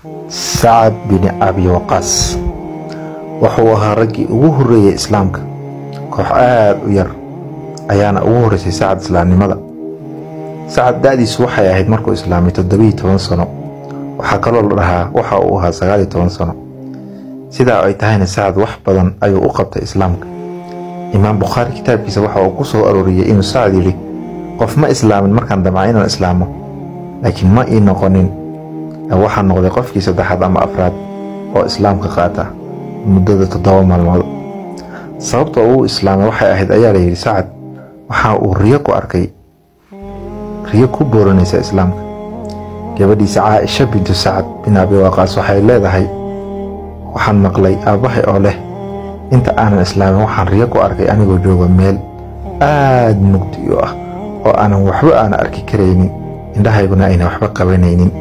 Sacad bin Abi Waqaas wuxuu ahaa raggii ugu horreeyay islaamka. Koox aad u yar ayaana ugu horreysay Sacad islaamnimada. Sacad da'diisu waxay ahayd markuu islaamay 17 sano. Waxaa kaloo la dhahaa waxa uu ahaa 19 sano. Sidaa ay tahayna, Sacad wax badan ayuu u qabtay islaamka. Imaam Bukhaari kitaabkiisa waxa uu ku soo arooriyey inuu Sacad yidhi: "Qof ma islaamin markaan damca inaan islaamo, laakiin ma ii noqonin. Waxaan noqday qofkii saddexaad ama afraad oo islaamka qaata muddada 7 maalmood." Sababta uu islaamay waxay ahayd, ayaa la yidhi, Sacad waxa uu riyo ku arkay, riyo ku boorinaysa islaamka. Gabadhiisa Caaisha bintu Sacad bin Abi Waqaas waxay leedahay: "Waxaan maqlay aabbahay oo leh, inta aanan islaamin waxaan riyo ku arkay anigoo jooga meel aad mugdi u ah oo aanan waxba aana arki karaynin, indhahayguna ayna waxba qabanaynin.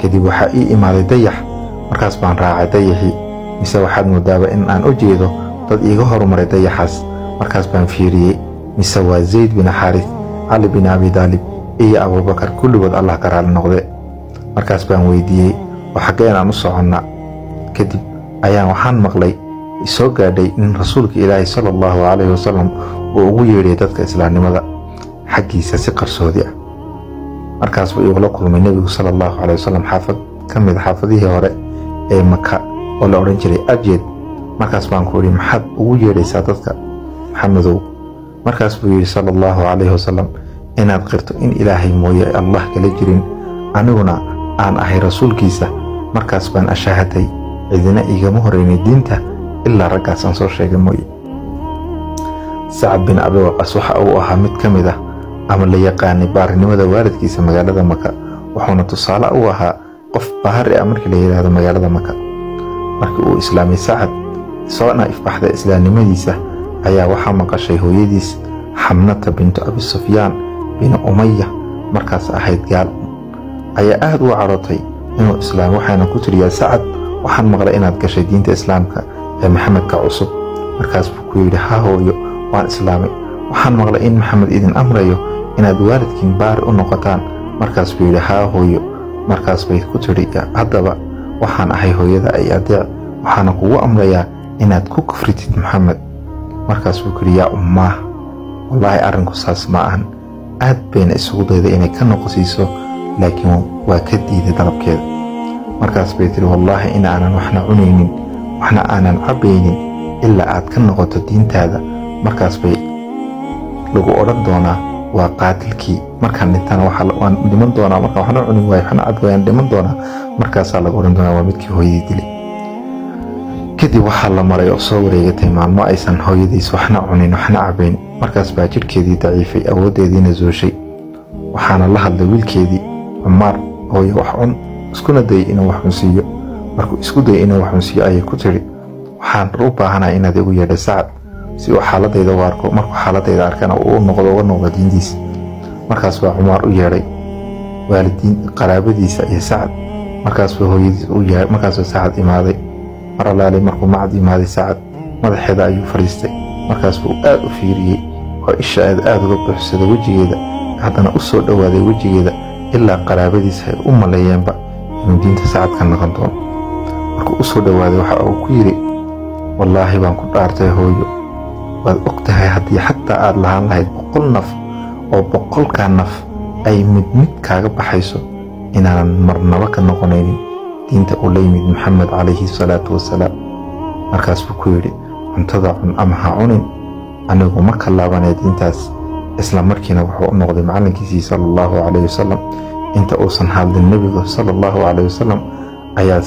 Kadib waxaa ii imaaday dayax, markaas baan raacay dayaxii, mise waxaad moodaaba in aan u jeedo dad iiga horumaray dayaxaas. Markaas baan fiiriyey, mise waa Zayd bin Xaaris, Cali bin Abi Daalib iyo Abuubakar, kulligood Allah ka raali noqde. Markaas baan weydiiyey oo xaggeen aan u soconnaa? Kadib ayaan waxaan maqlay soo gaadhay in rasuulka Ilaahi sala Allahu calayhi wasalam uu ugu yeedhay dadka islaamnimada xaggiisa si qarsoodi ah. Markaas buu igula kulmay nebigu sala Allahu caleyhi wasalam xaafad ka mid xaafadihii hore ee Maka oo la odhan jiray Abjeed. Markaas baan ku idhi, maxaad ugu yeedhaysaa dadka, Maxamedow? Markaas buu yidhi sala Allahu calayhi wasalam, inaad qirto in Ilaahay mooye Allah kala jirin, aniguna aan ahay rasuulkiisa. Markaas baan ashahatay, cidina igama horeynay diinta ilaa raggaas aan soo sheegay mooye." Sacad bin Abi Waqaas waxa uu ahaa mid ka mid ah ama la yaqaanay baarinimada waalidkiisa magaalada Maka, wuxuuna tusaale u ahaa qof baari ah markii la yidhaahdo magaalada Maka. Markii uu islaamay Sacad, soona ifbaxday islaamnimadiisa, ayaa waxaa maqashay hooyadiis Xamnata bintu Abi Sufyaan bin Umaya, markaas ahayd gaal, ayaa aad uga carootay inuu islaamay, waxayna ku tiri: "Yaa Sacad, waxaan maqlay inaad gashay diinta islaamka ee Maxamedka cusub." Markaas buu ku yidhi: "Ha hooyo, waan islaamay. Waxaan maqlay in Maxamed idin amrayo inaad waalidkiin baari u noqotaan." Markaas buu yidhi: "Haa hooyo." Markaas bay ku tidhi: "Haddaba waxaan ahay hooyada, ay adeec, waxaana kugu amrayaa inaad ku kufritid Maxamed." Markaas buu ku yidhi: "Yaa ummaah, wallaahi arrinku saas ma ahan." Aad bayna isugu dayday inay ka noqosiiso, laakiin waa ka diiday dalabkeeda. Markaas bay tiri: "Wallaahi in aanan waxna cunaynin, waxna aanan cabbaynin ilaa aad ka noqoto diintaada. Markaas bay lagu odhan doonaa waa qaatilkii. Markaan dhintana waan dhiman doonaa. Markaan waxna cunin waayo, waxna cabi waayaan, dhiman doonaa. Markaasaa lagu odhan doonaa waa midkii hooyadii dilay." Kadib waxaa la maray oo soo wareegatay maalmo aysan hooyadiis waxna cunin, waxna cabayn. Markaas baa jidhkeedii daciifay, awooddeediina zooshay. Waxaana la hadlay wiilkeedii Cumaar: "Hooyo, wax cun." Iskuna dayay inuu wax cunsiiyo. Markuu isku dayay inuu wax cunsiiyo ayay ku tidhi: "Waxaan u baahanahay inaad igu yeedhay Sacad si uu xaaladayda u arko. Markuu xaaladayda arkana uu noqdo, uga noqdo diintiisa." Markaas baa Cumaar u yeedhay waalidiin, qaraabadiisa iyo Sacad. Markaas baa hooyadiis u yeedhay. Markaasuu Sacad imaaday. Mar allaale markuu macad imaaday, Sacad madaxeeda ayuu fadhiistay. Markaas buu aad u fiiriyey oo isha aad aad uga buuxsaday wejigeeda, haddana u soo dhowaaday wejigeeda, ilaa qaraabadiisa ay u maleeyeenba inuu diinta Sacad ka noqon doono. Markuu u soo dhowaaday waxa uu ku yidhi: "Wallaahi baan ku dhaartay hooyo, waad og tahay haddii xataa aad lahaan lahayd 100 naf oo 100-kaa naf ay mid mid kaaga baxayso, inaanan marnaba ka noqonaynin diinta uu la yimid Maxamed calayhi salaatu wasalaam." Markaas buu ku yidhi: "Cuntada cun ama ha cunin, anigu ma ka laabanaya diintaas." Isla markiina wuxuu u noqday macallinkiisii sala Allahu calayhi wasalam. Inta uusan hadlin nebigu sala Allahu calayhi wasalam ayaa,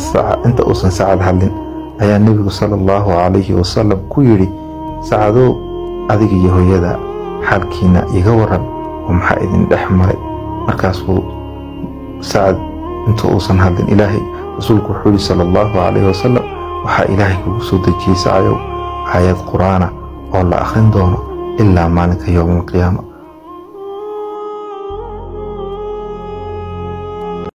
inta uusan Sacad hadlin ayaa nebigu sala Allahu calayhi wasalam ku yidhi: "Sacadow, adiga iyo hooyada xaalkiina iga waran, oo maxaa idin dhex maray?" Markaas buu Sacad inta uusan hadlin Ilaahay, rasuulku wuxuu yidhi sala Allahu calayhi wasalam: "Waxaa Ilaahay kugu soo dejiyey, Sacayow, aayad qur-aana oo la akhrin doono ilaa maalinka yowmalqiyaama."